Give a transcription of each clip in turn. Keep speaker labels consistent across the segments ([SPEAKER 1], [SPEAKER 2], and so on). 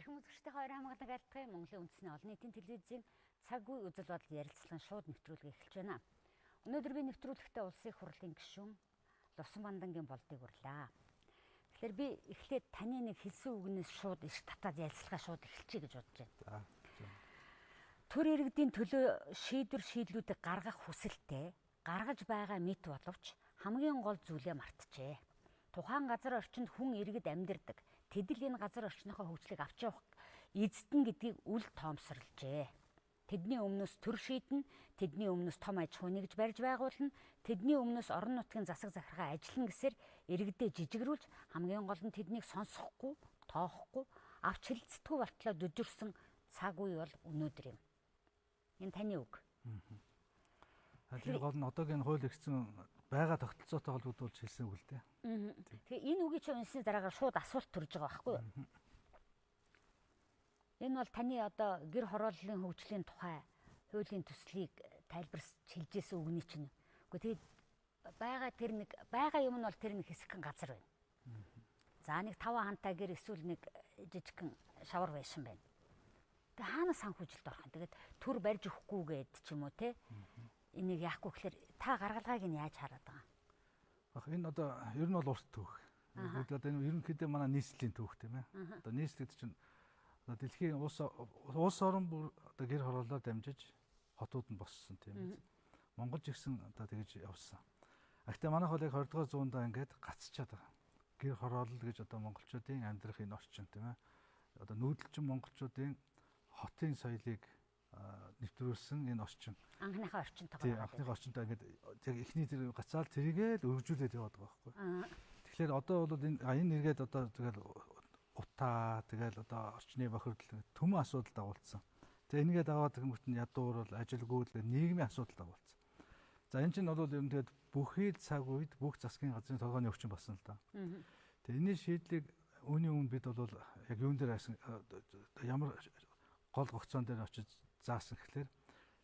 [SPEAKER 1] Эрхэм үзэгчдийн хоёр хамгаалаг айлтгая Монголын үндэсний олон нийтийн телевизийн цаг үе үзэл бодол ярилцлагын шууд нэвтрүүлэг эхэлж байна. Өнөөдөр би нэвтрүүлэгтээ улсын их хурлын гишүүн Лувсан Бандангийн болдыг урлаа. Тэгэхээр би эхлээд таны нэг хэлсэн үгнээс шууд иш татаад ярилцлага шууд эхэлчихье гэж бодож байна. Төр иргэдийн төлөө шийдвэр шийдлүүдийг гаргах хүсэлтэй гаргаж байгаа мэт боловч хамгийн гол зүйлээ мартжээ. Тухайн газар орчинд хүн иргэд амьдардаг. Тэд л энэ газар орчныхоо хөгжлийг авч явах эзэдэн гэдгийг үл тоомсорлжээ. Тэдний өмнөөс төр шийднэ, тэдний өмнөөс том аж ахуй нэгж барьж байгуулна, тэдний өмнөөс орон нутгийн засаг захиргаа ажиллана гэсээр иргэдээ жижигрүүлж хамгийн гол нь тэднийг сонсохгүй, тоохгүй, авч хэлцдэггүй болтлоо дүжирсэн цаг үе бол өнөөдөр юм. Энэ таны үг.
[SPEAKER 2] Тэр гол нь одоогийн хууль эрхцэн байгаа тогтолцоотой холбогдуулж хэлсэн үг л дээ.
[SPEAKER 1] Тэгээ энэ үгийг чи унсны дараагаар шууд асуулт төрж байгаа байхгүй юу? Энэ бол таны одоо гэр хорооллын хөгжлийн тухай хуулийн төслийг тайлбарч хэлжсэн үгний чинь. Үгүй тэгээд байгаа тэр нэг байгаа юм нь бол тэр нэг хэсэгхэн газар байна. За нэг таван хантай гэр эсвэл нэг жижигхэн шавар байшин байна. Тэгээ хаана санхүүжилт орох юм? Тэгээд төр барьж өгөхгүй гээд ч юм уу те. Энийг яахгүй гэхээр та гаргалгааг нь яаж хараад байгаа юм?
[SPEAKER 2] Ах энэ одоо ер нь бол урт түүх. Бид одоо энэ ерөнхийдөө манай нийслэлийн түүх тийм ээ. Одоо нийслэл гэдэг чинь одоо дэлхийн улс орон бүр одоо гэр хорооллоор дамжиж хотууд нь боссон тийм ээ. Монгол ч гэсэн одоо тэгж явсан. А гэхдээ манайх бол яг 20 дугаар зуундаа ингээд гацчаад байгаа. Гэр хороолол гэж одоо монголчуудын амьдрах энэ орчин тийм ээ. Одоо нүүдэлчин монголчуудын хотын соёлыг нэвтрүүлсэн энэ орчин.
[SPEAKER 1] Анхныхаа орчинтойгоо.
[SPEAKER 2] Тийм, анхныхаа орчинтой ингээд яг эхний тэр гацаал тэрийгээ л өргөжүүлээд яваад байгаа байхгүй. Тэгэхээр одоо бол энэ энэ нэргээд одоо тэгэл утаа тэгэл одоо орчны бохирдол төмөн асуудал дагуулсан. Тэгээ энийгээ дагаад тэгэнгүүт нь ядуурал, ажилгүй л нийгмийн асуудал дагуулсан. За энэ чинь бол ер нь тэгээд бүхий л цаг үед бүх засгийн газрын толгойн өвчин болсон л да. Тэгээ энэний шийдлийг үүний өмнө бид бол яг юун дээр ямар гол гогцоон дээр очиж заасан гэхлээр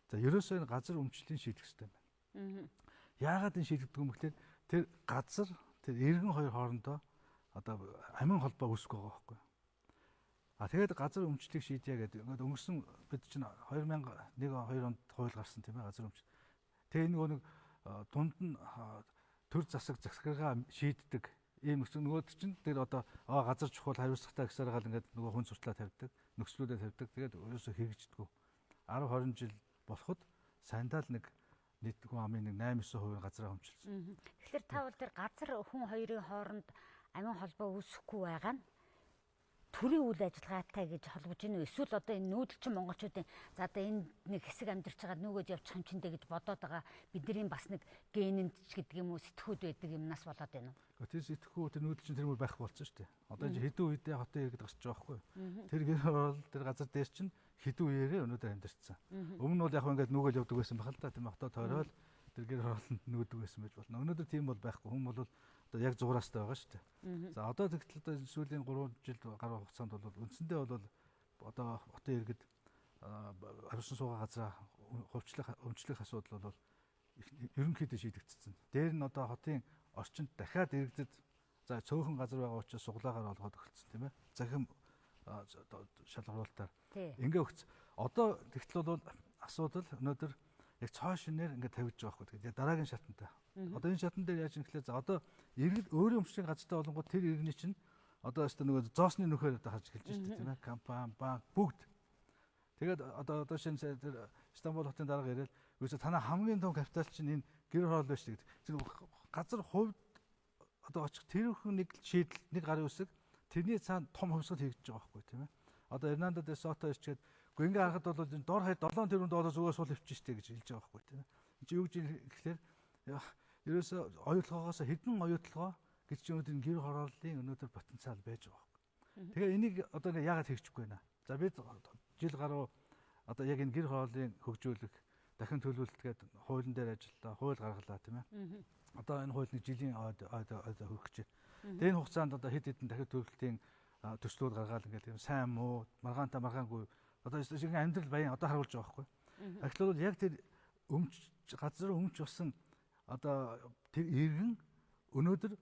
[SPEAKER 2] за ерөөсөө энэ газар өмчлөлийн шийдэх хэрэгтэй байна. Яагаад энэ шийдэгдэг юм гэхлээр тэр газар тэр иргэн хоёр хоорондоо одоо амин холбоо үүсэх байгаа байхгүй. А тэгээд газар өмчлөлийг шийдье гэдэг. Ингээд өнгөрсөн бид чинь 2001 2 онд хууль гарсан тийм ээ газар өмчлөл. Тэгээ нөгөө нэг дунд нь төр засаг захиргаа шийддэг ийм нөхцөл нөгөөд чинь тэр одоо газар чухал хариуцлагатай гэсээр гал ингээд нөгөө хүн суртлаа тавьдаг, нөхцлүүдээ тавьдаг. Тэгээд ерөөсөө хэрэгждэггүй. 10 20 жил болоход сандал нэг нийт хүн амын нэг 8 9% газраа өмчилсөн.
[SPEAKER 1] Тэгэхээр та бол тэр газар хүн хоёрын хооронд амин холбоо үүсэхгүй байгаа нь төрийн үйл ажиллагаатай гэж холбож гинүү эсвэл одоо энэ нүүдэлчин монголчуудын за одоо энэ нэг хэсэг амьдарч байгаа нүгэд явчих юм чиндээ гэж бодоод байгаа бидний бас нэг генэнд ч гэдэг юм уу сэтгхүүд байдаг юмнаас болоод байна уу?
[SPEAKER 2] Тэр сэтгхүү тэр нүүдэлчин тэр мөр байх болсон шүү дээ. Одоо хэдэн үедээ хотын иргэд гарч байгаа байхгүй юу? Тэр гэр хороол тэр газар дээр чинь хэдэн үеэрээ өнөөдөр амьдарчсан. Өмнө нь бол яг ингээд нүгэл явдаг байсан байх л да тийм хотоо тойроод тэр гэр хороолонд нүүдэг байсан байж болно. Өнөөдөр тийм бол байхгүй. Хүн бол одоо яг зуграастай байгаа шүү дээ. За одоо тэгтэл одоо сүүлийн 3 жил гаруй хугацаанд бол үндсэндээ бол одоо хотын иргэд хариуцсан суугаа газраа хувьчлах өмчлөх асуудал бол ерөнхийдөө шийдэгдсэн. Дээр нь одоо хотын орчинд дахиад иргэдэд за цөөхөн газар байгаа учраас суглаагаар олгоод өгсөн тийм ээ. Захим шалгаруулалтаар ингээ өгц. Одоо тэгтэл бол асуудал өнөөдөр яг цоо шинээр ингээ тавьж байгаа байхгүй. Тэгээд дараагийн шатантай. Одоо энэ шатан дээр яаж юм гэхлээр за одоо иргэд өөрийн өмчлийн газартай болонгууд тэр иргэний чинь одоо өстө нөгөө зоосны нөхөр одоо харж эхэлж шүү дээ тийм ээ. Компани, банк бүгд. Тэгээд одоо шинэ тэр Стамбул хотын дарга ирэл ерөөсө танай хамгийн том капитал чинь энэ гэр хороол байж гэдэг. Тэр газар хувьд одоо очих тэрхэн нэг шийдэл нэг гарын үсэг тэрний цаана том хувьсгал хийгдэж байгаа байхгүй тийм ээ. Одоо Эрнандо де Сото ирчгээд үгүй ингээ харахад бол энэ дор хаяа 7 тэрбум доллар зүгээр сул өвчнө штэ гэж хэлж байгаа байхгүй тийм ээ. Энд чи юу гэж гэхлээр ерөөсө оюутлогоогоос хэдэн оюутлогоо гэж чи өнөөдөр гэр хорооллын өнөөдөр потенциал байж байгаа байхгүй. Тэгээ энийг одоо ингээ яагаад хэрэгжихгүй байна? За бид жил гаруй одоо яг энэ гэр хорооллын хөгжүүлэх дахин төлөвлөлт гэдэг хуулийн дээр ажиллалаа, хууль гаргалаа тийм ээ. Одоо энэ хууль нэг жилийн ойд хөрөх гэж. Тэгээ энэ хугацаанд одоо хэд хэдэн дахин төлөвлөлтийн төслүүд гаргаал ингээл тийм сайн муу, маргаантай маргаангүй одоо шинэ амьдрал баян одоо харуулж байгаа байхгүй. Тэгэхээр бол яг тэр өмч газар өмч болсон одоо тэр иргэн өнөөдөр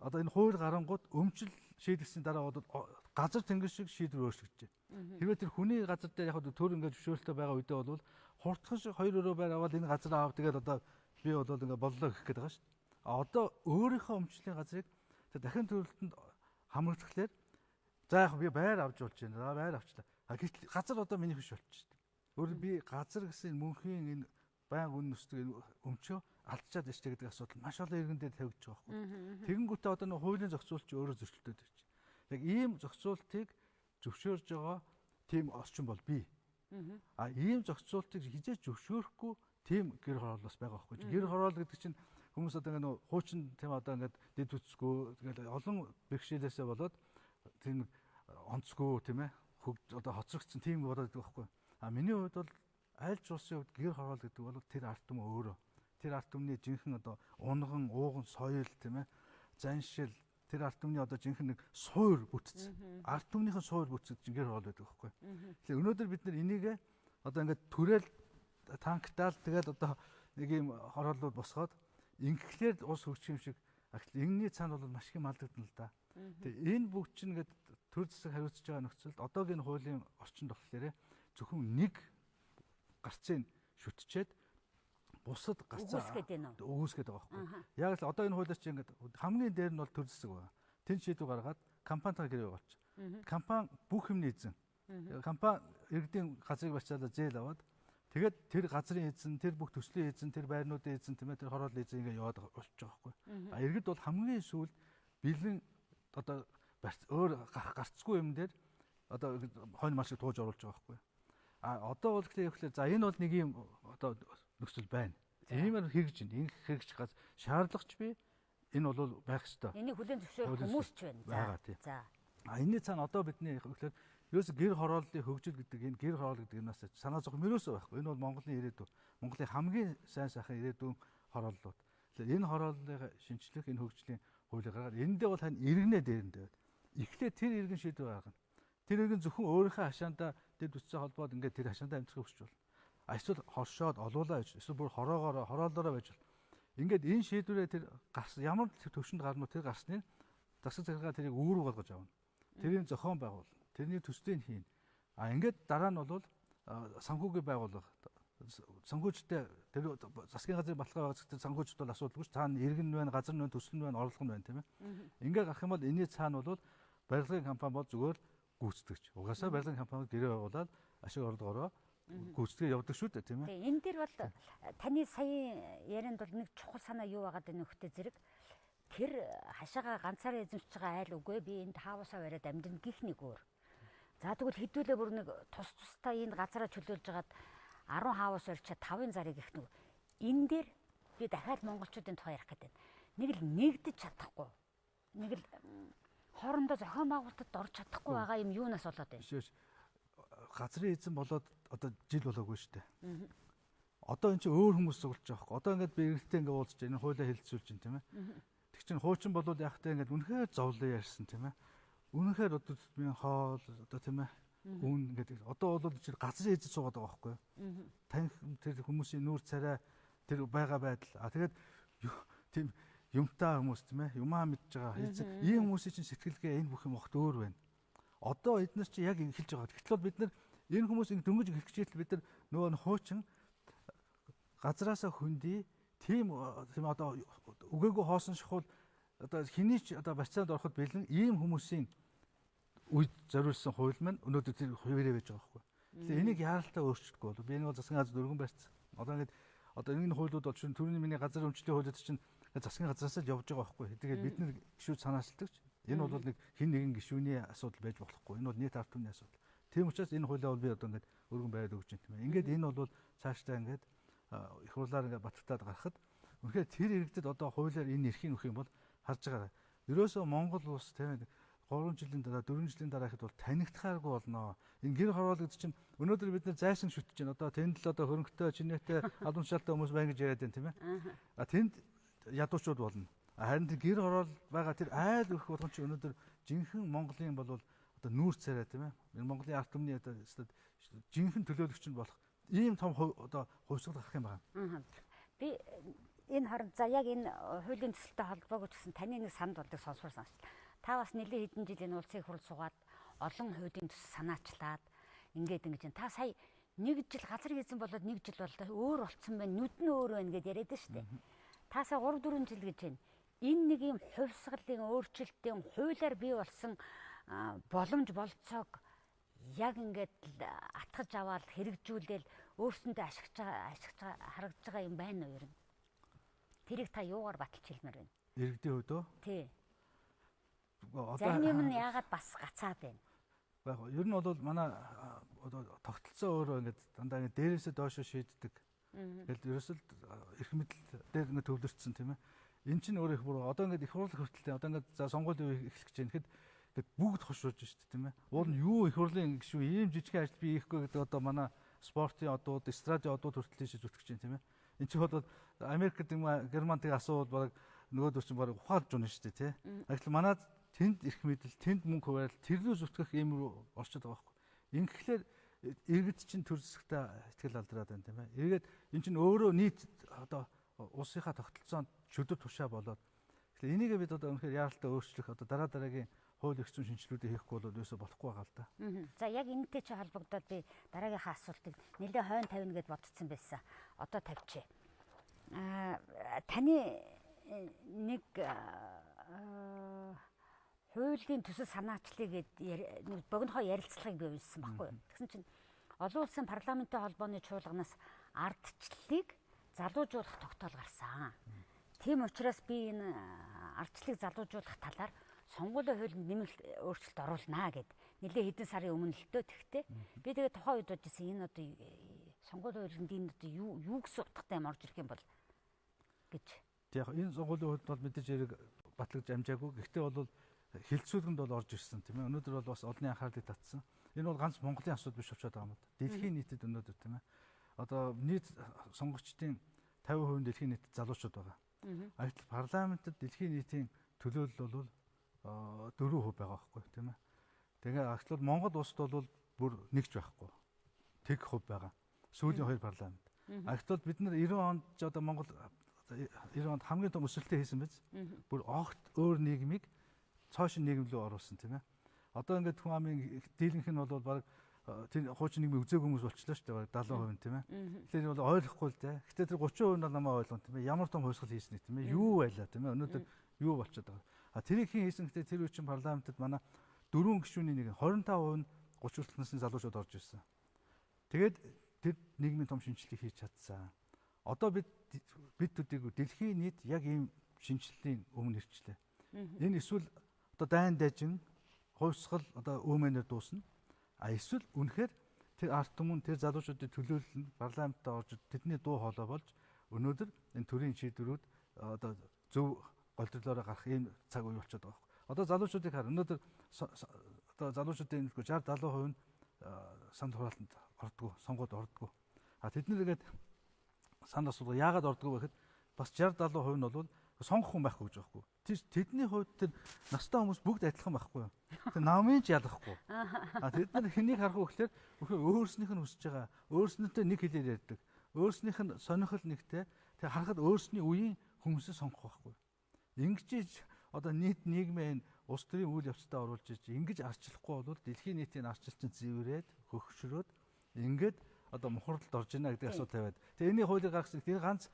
[SPEAKER 2] одоо энэ хууль гарангууд өмчл шийдэгдсэний дараа бол газар тэнгэр шиг шийдвэр өөрчлөгдөж. Хэрвээ тэр хүний газар дээр яг төр ингээд зөвшөөрөлтөй байгаа үедээ бол хурдхан шиг хоёр өрөө байр аваад энэ газар аав, тэгээд одоо би бол ингээд боллоо гэх гээд байгаа шүү дээ. А одоо өөрийнхөө өмчлийн газрыг тэр дахин төрөлтөнд хамрагдахлаар за яг би байр авч болж байна. За байр авчлаа. А гэтэл газар одоо миний биш болчих шүү дээ. Өөр би газар гэсэн мөнхийн энэ байнга үн нөсдөг энэ өмчөө алдчихад байна шүү гэдэг асуудал маш олон иргэн дээр тавигдж байгаа байхгүй. Тэгэнгүүтээ одоо нэг хуулийн зохицуулт чи өөрөө зөрчилдөд ирж. Яг ийм зохицуултыг зөвшөөрж байгаа тийм орчин бол бий. А ийм зохицуултыг хизээ зөвшөөрөхгүй тийм гэр хороол бас байгаа байхгүй. Гэр хороол гэдэг чинь хүмүүс одоо ингээ нөө хуучин тийм одоо ингээд дэд бүтцгүй тэгэл олон бэрхшээлээсээ болоод тийм онцгүй тийм одоо хоцрогдсон тийм болоод байдаг байхгүй. А миний хувьд бол аль ч улсын хувьд гэр хороол гэдэг бол тэр ард түмэн өөрөө. Тэр ард түмний жинхэнэ одоо унган, ууган соёл тийм заншил, тэр ард түмний одоо жинхэнэ нэг суур бүтц. Ард түмнийхэн суур бүтц гэж гэр хороол байдаг байхгүй. Тэгэхээр өнөөдөр бид нар энийг одоо ингээд түрээл танктаал тэгэл одоо нэг юм хорооллууд босгоод ингэхлээр улс хөгжих юм шиг энэний цаана бол маш их юм алдагдана л да. Тэгээ энэ бүгд чинь ингээд төр засаг хариуцж байгаа нөхцөлд одоогийн хуулийн орчинд болохоор зөвхөн нэг гарцыг шүтчээд бусад гарцаа үүсгээд байгаа байхгүй. Яг л одоо энэ хуулиар чинь ингээд хамгийн дээр нь бол төр засаг байгаа. Тэн шийдвэр гаргаад компанитайгаа гэрээ байгуулчих. Компани бүх юмны эзэн. Компани иргэдийн газрыг барьцаалаа зээл аваад тэгээд тэр газрын эзэн, тэр бүх төслийн эзэн, тэр байрнуудын эзэн, тийм тэр хорооллын эзэн ингээ яваад болчих жоох байхгүй. А иргэд бол хамгийн сүүлд бэлэн одоо өөр гарцгүй юм дээр одоо хонь маш их тууж оруулж байгаа байхгүй. А одоо бол тэгэхээр явахлаа за энэ бол нэг юм одоо нөхцөл байна. Иймэр хэрэгж байна. Ингэх хэрэгж газ шаардлагач би энэ бол байх ёстой.
[SPEAKER 1] Энийг хүлээн зөвшөөрөх хүмүүс ч байна.
[SPEAKER 2] За. А энэний цаана одоо бидний гэхээр ерөөсө гэр хорооллын хөгжил гэдэг энэ гэр хороол гэдэг юмнаас санаа зовх юм ерөөсөө байхгүй. Энэ бол Монголын ирээдүй. Монголын хамгийн сайн сайхан ирээдүйн хорооллууд. Тэгэхээр энэ хорооллыг шинчлэх энэ хөгжлийн хуулийг гаргаад эндээ бол тань иргэнэ дээрэндээ байд. Эхлээд тэр иргэн шийдвэр гаргана. Тэр иргэн зөвхөн өөрийнхөө хашаандаа дэд бүтцээ холбоод ингээд тэр хашаандаа амьдрахыг хүсч болно. А эсвэл хоршоод олуулаа байж, эсвэл бүр хороогоороо хорооллоороо байж болно. Ингээд энэ шийдвэрээ тэр гарсан ямар төвшөнд гарна уу тэр гарсныг засаг захиргаа тэрийг үүрэг болгож авна. Тэрийг зохион байгуулна. Тэрний төслийг хийнэ. А ингээд дараа нь бол санхүүгийн байгууллага санхүүжтэй тэр засгийн газрын баталгаа байгаа тэр санхүүжид бол асуудалгүй ш. Цаана иргэн байна, газар нь байна, төсөл нь байна, орлого нь байна тийм ээ. Ингээд гарах юм бол энэний цаана бол барилгын компани бол зүгээр гүйцэтгэгч. Угаасаа барилгын компани гэрээ байгуулад ашиг орлогоороо гүйцэтгэж явдаг шүү дээ тийм ээ.
[SPEAKER 1] Тийм энэ дэр бол таны саяын ярианд бол нэг чухал санаа юу байгаад байна нөхдөд зэрэг тэр хашаага ганцаараа эзэмшиж байгаа айл үгүй би энд хаусаа бариад амьдарна гих нэг өөр. За тэгвэл хэдүүлээ бүр нэг тус тустай энд газараа чөлөөлж хагаад 10 хаус барьчаа 5-ын зарыг гих нэг. Энэ дээр би дахиад монголчуудын тухай ярих гэдэг. Нэг л нэгдэж чадахгүй. Нэг л хоорондоо зохион байгуулалтад орж чадахгүй байгаа юм юунаас болоод байна?
[SPEAKER 2] Биш. Газрын эзэн болоод одоо жил болоогүй шүү дээ. Одоо эн чинь өөр хүмүүс цуглаж байгаа байхгүй. Одоо ингээд би иргэдтэй ингээд уулзч энэ хуулиа хэлэлцүүлж байна тийм ээ. Тэг чинь хуучин болоод яах вэ ингээд үнэхээр зовлон ярьсан тийм ээ. Үнэхээр одоо тутмын хоол одоо тийм ээ үн ингээд одоо бол чинь газрын эзэн суугаад байгаа байхгүй. Танх тэр хүмүүсийн нүүр царай тэр байгаа байдал. А тэгээд тийм юмтай хүмүүс тийм ээ юмаа мэдж байгаа эзэн ийм хүмүүсийн чинь сэтгэлгээ энэ бүх юм огт өөр байна. Одоо эднэр чинь яг эхэлж байгаа. Гэтэл бол бид нар энэ хүмүүс ингэ дөнгөж эхлэх гэж бид нар нөгөө хуучин газраасаа хөндөй тийм тийм одоо үгээгүй хоосон шахуул одоо хэний ч одоо барьцаанд ороход бэлэн ийм хүмүүсийн үед зориулсан хууль маань өнөөдөр тэр хуваарь байж байгаа байхгүй. Тэгэхээр энийг яаралтай өөрчлөхгүй бол би энэ бол засгийн газар дөрвөн барьцсан. Одоо ингээд одоо энэ хуулиуд бол шин төрний миний газар өмчлийн хуулиуд чинь засгийн газраас л явж байгаа байхгүй. Тэгээд бид нар гişүүд санаачилдагч энэ бол нэг хин нэгэн гишүүний асуудал байж болохгүй. Энэ бол нийт ард түмний асуудал. Тийм учраас энэ хуулиа бол би одоо ингээд өргөн бариад өгч юм тийм ээ. Ингээд энэ бол цаашдаа ингээд их хурлаар ингээд батгтаад гарахад үнэхээр тэр иргэдэд одоо хуулиар энэ эрхийг өгөх юм бол харж байгаа. Ерөөсөө Монгол улс тийм 3 жилийн дараа 4 жилийн дараа ихэд бол танигдахааргүй болно. Энэ гэр хороол гэдэг чинь өнөөдөр бид нар зайсан шүтэж байна. Одоо тэнд л одоо хөрөнгөтэй, чинээтэй, албан тушаалтай хүмүүс байна гэж яриад байна тийм ээ. А тэнд ядуучууд болно. Харин тэр гэр хороол байгаа тэр айл өрх болгон чинь өнөөдөр жинхэнэ Монголын бол одоо нүүр царай тийм ээ. Энэ Монголын ард түмний одоо жинхэнэ төлөөлөгч нь болох ийм том одоо хувьсгал гарах юм байна.
[SPEAKER 1] Би энэ харин за яг энэ хуулийн төсөлтэй холбоогүй ч гэсэн таны нэг санд болдог сонсвор сонсч. Та бас нэлээд хэдэн жил энэ улсын их хурл суугаад олон хуулийн төс санаачлаад ингээд ингэж та сая нэг жил газар хийсэн болоод нэг жил боллоо өөр болцсон байна, нүд нь өөр байна гэд яриад шүү дээ. Та сая 3 4 жил гэж байна. Энэ нэг юм хувьсгалын өөрчлөлтийн хуулиар бий болсон боломж болцоог яг ингээд атгаж аваад хэрэгжүүлээл өөрсөндөө ашиглаж байгаа харагдаж байгаа юм байна уу ер нь? Тэрийг та юугаар баталж хэлмээр байна?
[SPEAKER 2] Иргэдийн хувьд үү?
[SPEAKER 1] Тий. Зарим юм нь яагаад бас гацаад байна?
[SPEAKER 2] Яг ер нь бол манай одоо тогтолцоо өөрөө ингээд дандаа ингээд дээрээсээ доошоо шийддэг. Тэгэл ерөөсөл эрх мэдэл дээр ингээд төвлөрсөн тийм ээ. Эн чинь өөрөө их буруу. Одоо ингээд их хурл хүртэл одоо ингээд за сонгуулийн үе эхлэх гэж байна. Тэгэхэд ингээд бүгд хошруулж шүү дээ тийм ээ. Уул нь юу их хурлын гişүү ийм жижигхэн ажил би хийхгүй гэдэг одоо манай спортын одууд, эстрадын одууд хүртэл тийш зүтгэж байна тийм ээ. Энд чинь бол Америкт юм Германтыг асуувал баг нөгөөдөр чинь баг ухаалж унаа шүү дээ тий. Гэтэл манад тэнд эрх мэдэл, тэнд мөнгө хуваал тэр рүү зүтгэх ийм рүү орчод байгаа байхгүй. Ингэхлээр иргэд чинь төр зэсэгтээ ихтгэл алдраад байна тийм ээ. Эргээд эн чинь өөрөө нийт одоо улсынхаа тогтолцоонд чөдөр тушаа болоод тэгэхээр энийг бид одоо үнэхээр яаралтай өөрчлөх одоо дараа дараагийн хууль эрх зүйн шинжилгүүдийг хийхгүй бол ерөөсө болохгүй байгаа л да.
[SPEAKER 1] За яг энэтэй чи холбогдоод би дараагийнхаа асуултыг нэлээ хойно тавина гэд бодсон байсан. Одоо тавьчих. Таны нэг хуулийн төсөл санаачлалыг гээд нэг богинохоо ярилцлагыг би уншсан байхгүй юу. Тэгсэн чинь олон улсын парламентын холбооны чуулганаас ардчлалыг залуужуулах тогтоол гарсан. Тийм учраас би энэ ардчлалыг залуужуулах талаар сонгуулийн хуулинд нэмэлт өөрчлөлт оруулнаа гэд нэлээ хэдэн сарын өмнө л дөө. Тэгтээ би тэгээ тухайн үед бодож ирсэн энэ одоо сонгуулийн хуулинд энэ одоо юу гэсэн утгатай юм орж ирэх юм бол гэж.
[SPEAKER 2] Яг энэ сонгуулийн хуульд бол мэдээж хэрэг батлагдж амжаагүй. Гэхдээ бол хилцүүлгэнд бол орж ирсэн тийм ээ. Өнөөдөр бол бас олонний анхаарлыг татсан. Энэ бол ганц Монголын асуудал биш болчиход байгаа юм да. Дэлхийн нийтэд өнөөдөр тийм ээ. Одоо нийт сонгогчдын 50% дэлхийн нийтэд залуучууд байгаа. Гэтэл парламентэд дэлхийн нийтийн төлөөлөл бол 4% байгаа байхгүй тийм ээ. Тэгээ агтлал Монгол улсад бол бүр нэгч байхгүй. Тэг хувь байгаа. Сүүлийн хоёр парламент. Агтлал бид нар 90 онд ч одоо Монгол 90 онд хамгийн том өсөлтөө хийсэн биз? Бүр огт өөр нийгмийг цоошин нийгэм рүү оруулсан тийм ээ. Одоо ингээд хүн амын дийлэнх нь бол баг тэр хуучин нийгмийг үзээгүй хүмүүс болчлоо шүү дээ. Баг 70% тийм ээ. Тэгэхээр бол ойлгохгүй л дээ. Гэтэ тэр 30% нь бол намайг ойлгоно тийм ээ. Ямар том хувьсгал хийснийг тийм ээ. Юу байлаа тийм ээ. Өнөөдөр юу болчиход байгаа. А тэрийг хэн хийсэн гэтээ тэр үе чинь парламентод манай дөрвөн гишүүний нэг 25% нь 30 хүртэлх насны залуучууд орж ирсэн. Тэгээд тэр нийгмийн том шинжилгээг хийж чадсан. Одоо бид төдийгүй дэлхийн нийт яг ийм шинжилгээний өмнө ирчлээ. Энэ эсвэл одоо дайн дайжин хувьсгал одоо өөмөнөр дуусна. А эсвэл үнэхээр тэр ард түмэн тэр залуучуудын төлөөлөл нь парламентд орж тэдний дуу хоолой болж өнөөдөр энэ төрийн шийдвэрүүд одоо зөв голдролоороо гарах ийм цаг үе болчиход байгаа байхгүй. Одоо залуучуудыг хар өнөөдөр одоо залуучуудын 60 70% нь санал хураалтанд ордгоо, сонгуульд ордгоо. А тэд нар ингээд санал асуулга яагаад ордгоо гэхэд бас 60 70% нь бол сонгох хүн байхгүй гэж байгаа байхгүй. Тэдний хувьд тэр настай хүмүүс бүгд адилхан байхгүй юу? Тэр намын ч ялахгүй. А тэд нар хэнийг харах вэ гэхээр өөрснийх нь хүсэж байгаа, өөрснөөтэй нэг хэлээр ярьдаг, өөрснийх нь сонирхол нэгтэй, тэр харахад өөрсний үеийн хүмүүсээ сонгох байхгүй. Ингэж одоо нийт нийгмээ улс төрийн үйл явцдаа оруулж иж ингэж арчлахгүй бол дэлхийн нийтийн арчил чинь зэврээд хөгшрөөд ингээд одоо мухарлалд орж ийнэ гэдэг асуудал тавиад. Тэгээ энэний хуулийг гаргасан тэр ганц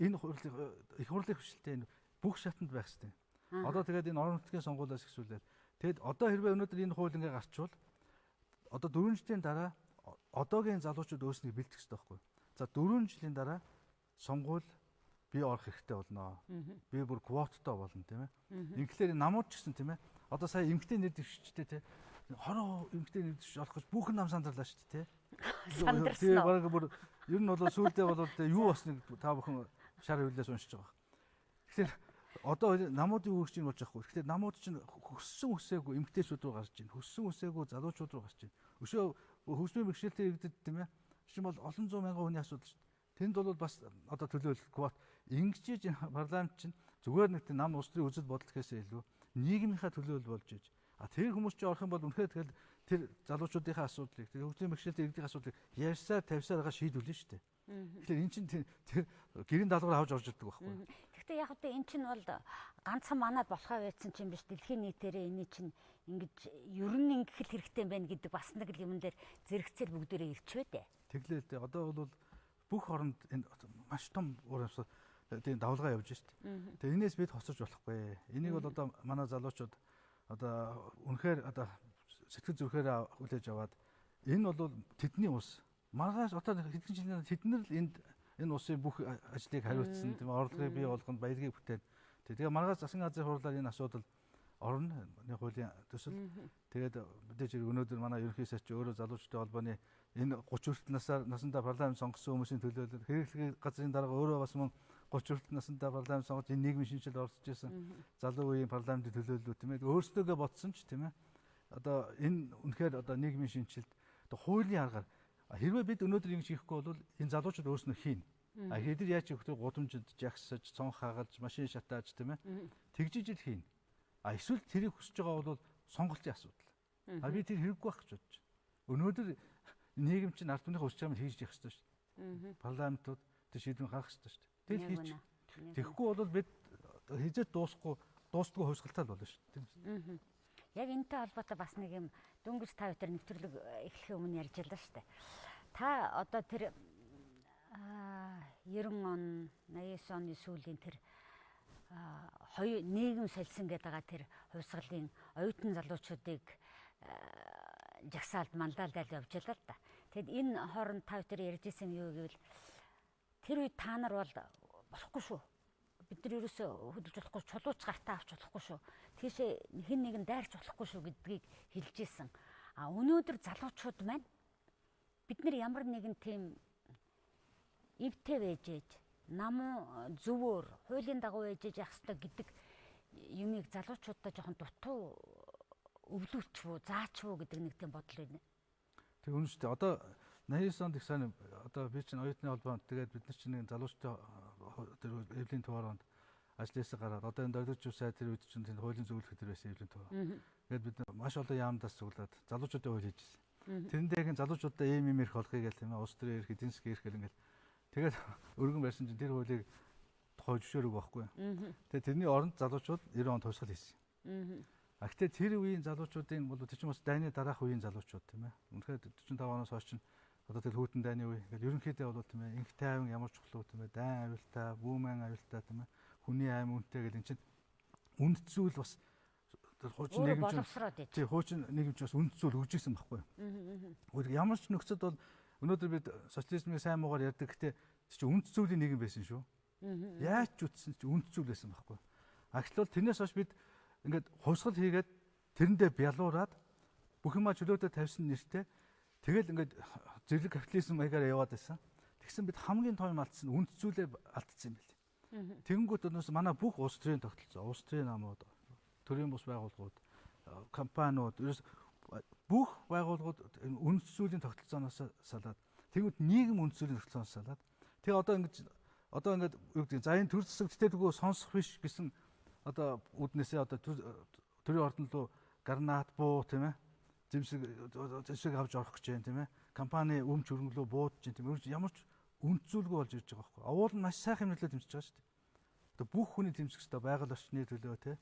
[SPEAKER 2] энэ хурлын их хурлын хүчлэлтэй энэ бүх шатанд байх хэрэгтэй. Одоо тэгээд энэ орон нутгийн сонгуулиас эхлүүлээд тэгэд одоо хэрвээ өнөөдөр энэ хууль ингээ гарчвал одоо 4 жилийн дараа одоогийн залуучууд өөрснийг бэлтгэх хэрэгтэй байхгүй. За 4 жилийн дараа сонгуул би орох хэрэгтэй болно. Би бүр квоттой болно тийм ээ. Ингээхээр намууд ч гэсэн тийм ээ. Одоо сая эмгтэй нэр дэвшигчтэй тийм 20% эмгтэй нэр дэвшиж олох гэж бүх нам сандарлаа шүү дээ тийм.
[SPEAKER 1] Сандарсан уу?
[SPEAKER 2] Бараг бүр ер нь бол сүүлдээ бол юу болсныг та бүхэн шар хөвлөөс уншиж байгаа. Тэгэхээр одоо намуудын үүрэг чинь болж байхгүй. Тэгэхээр намууд чинь хөссөн үсээгүй эмгтээчүүд рүү гарч байна. Хөссөн үсээгүй залуучууд руу гарч байна. Өшөө хөгжмийн бэрхшээлтэй иргэдэд тийм ээ. Чинь бол олон зуун мянган хүний асуудал шүү дээ. Тэнд бол бас одоо төлөөлөл квот ингэж парламент чинь зүгээр нэг тийм нам улс төрийн үзэл бодол гэхээсээ илүү нийгмийнхаа төлөөлөл болж иж. А тэр хүмүүс чинь орох юм бол үнэхээр тэгэл тэр залуучуудынхаа асуудлыг тэр хөгжлийн бэрхшээлтэй иргэдийн асуудлыг ярьсаар тавьсаар байгаа шийдвэрлэнэ шүү дээ. Тэгэхээр эн чинь тэр гэрийн даалгавар авч орж ирдэг байхгүй.
[SPEAKER 1] Гэхдээ яг үгүй эн чинь бол ганцхан манад болохоо байсан чинь биш, дэлхийн нийтээрээ энэ чинь ингэж ер нь ингэх л хэрэгтэй юм байна гэдэг бас нэг л юм дээр зэрэгцэл бүгдээрээ ирчвэ дээ.
[SPEAKER 2] Тэглээ л дээ. Одоо бол бүх оронд энэ маш том урамсгал тийм давлгаа явж шít. Тэгээ энээс бид хоцорч болохгүй. Энийг бол одоо манай залуучууд одоо үнэхээр одоо сэтгэл зүрхээрээ хүлээж аваад энэ бол тэдний улс. Маргааш одоо хэдхэн жилийн тэд нар л энд энэ улсын бүх ажлыг хариуцсан, тийм орлогыг бий болгоно, баялагийг бүтээн. Тэгээ маргааш засгийн газрын хурлаар энэ асуудал орно, нэг хуулийн төсөл. Тэгээд мэдээж хэрэг өнөөдөр манай ерөнхий сайд чи өөрөө залуучдын холбооны энэ 30 хүртэл насандаа парламент сонгосон хүмүүсийн төлөөлөл, хэрэглэгийн газрын дарга өөрөө бас мөн 30 хүртэл насандаа парламент сонгож энэ нийгмийн шинжилэл оролцож байсан залуу үеийн парламентын төлөөлөл тийм ээ. Өөрсдөө бодсон ч тийм ээ. Одоо энэ үнэхээр одоо нийгмийн шинжилэлд одоо хуулийн аргаар хэрвээ бид өнөөдөр ингэж хийхгүй бол энэ залуучууд өөрснөө хийнэ. А хэдэр яаж хийх вэ? Гудамжинд жагсаж, цонх хагалж, машин шатааж тийм ээ. Тэгжиж ил хийнэ. А эсвэл тэрийг хүсэж байгаа бол сонголтын асуудал. А би тэр хэрэггүй байх гэж бодож байна. Өнөөдөр нийгэм чинь ард түмнийхээ хүсэж байгааг хийж явах ёстой шүү дээ. Парламентууд тэр шийдвэр гаргах ёстой шүү дээ. Тэгэл хийж. Тэгэхгүй бол бид хизээ дуустгүй хувьсгалтай л болно шүү дээ. Тийм үү?
[SPEAKER 1] Яг энэтэй холбоотой бас нэг юм дөнгөж та хоёр нэвтрүүлэг эхлэхийн өмнө ярьж байлаа шүү дээ. Та одоо тэр 90 он, 89 оны сүүлийн тэр хоёр нийгэм сольсон гэдэг байгаа тэр хувьсгалын оюутан залуучуудыг жагсаалд манлайлал явж байлаа л да. Тэгэд энэ хооронд та хоёр ярьж исэн юм юу гэвэл тэр үед та нар бол болохгүй шүү. Бид нар ерөөсөө хөдөлж болохгүй, чулууч гартаа авч болохгүй шүү. Тийшээ хэн нэгэн дайрч болохгүй шүү гэдгийг хэлж исэн. А өнөөдөр залуучууд маань бид нар ямар нэгэн тийм эвтэй байж ээж намуу зөвөр хуулийн дагуу байж ээж явах ёстой гэдэг юмыг залуучуудаа жоохон дутуу өвлүүлчих үү, заачих үү гэдэг нэг тийм бодол байна.
[SPEAKER 2] Тэг үнэн шүү дээ. Одоо 89 онд их сайн одоо би чинь оюутны холбоонд тэгээд бид нар чинь нэг залуучтай тэр эвлийн туваоронд ажлаасаа гараад одоо энэ дөрвөж сайд тэр үед чинь тэнд хуулийн зөвлөх тэр байсан эвлийн туваар. Тэгээд бид маш олон яамдаас цуглаад залуучуудын хууль хийж ирсэн. Тэрэндээ яг залуучуудаа ийм ийм эрх олгоё гэл тийм ээ, улс төрийн эрх, эдийн засгийн эрх гэл ингээл тэгээд өргөн барьсан чинь тэр хуулийг тухай зөвшөөрөөгүй байхгүй. Тэгээд тэрний оронд залуучууд 90 онд хувьсгал хийсэн. А гэтээ тэр үеийн залуучуудын бол тэр чинь бас дайны дараах үеийн залуучууд тийм ээ. Үнэхээр 45 оноос хойш чинь одоо тэр хүүтэн дайны үе ингээл ерөнхийдөө бол тийм ээ инх тайван ямар чухал уу тийм ээ, дайн аюултай, бүүмэн аюултай тийм ээ, хүний аим үнэтэй гэл эн чинь үнд зүйл бас хуучин нийгэм чинь тий хуучин нийгэм чинь бас үнд зүйл өгж исэн байхгүй. Ямар ч нөхцөлд бол өнөөдөр бид социализмыг сайн муугаар ярьдаг, гэтээ тэр чинь үнд зүйлийн нийгэм байсан шүү. Яаж ч үтсэн чинь үнд зүйл байсан байхгүй. А гэтэл бол тэрнээс хойш бид ингээд хувьсгал хийгээд тэрэндээ бялуураад бүх юмаа чөлөөдөө тавьсан нэртэй тэгэл ингээд зэрлэг капитализм маягаар яваад байсан. Тэгсэн бид хамгийн том юм алдсан үнд зүйлээ алдсан юм байл. Тэгэнгүүт өнөөс манай бүх улс төрийн тогтолцоо, улс төрийн намууд, төрийн бус байгууллагууд, компаниуд, ерөөс бүх байгууллагууд үнд зүйлийн тогтолцооноос салаад тэгэнгүүт нийгэм үнд зүйлийн тогтолцооноос салаад тэгээ одоо ингээд юу гэдэг за энэ төр засаг тэтэлгөө сонсох биш гэсэн одоо үүднээсээ одоо төрийн ордон руу гранат буу тийм ээ зэмсэг авч орох гэж байна тийм ээ, компани өмч хөрөнгөлөө буудаж байна тийм ээ, ямар ч үнд зүйлгүй болж ирж байгаа байхгүй. Овуул нь маш сайхан юм нөлөө тэмцэж байгаа шүү дээ. Одоо бүх хүний тэмцэх ёстой байгаль орчны төлөө тийм.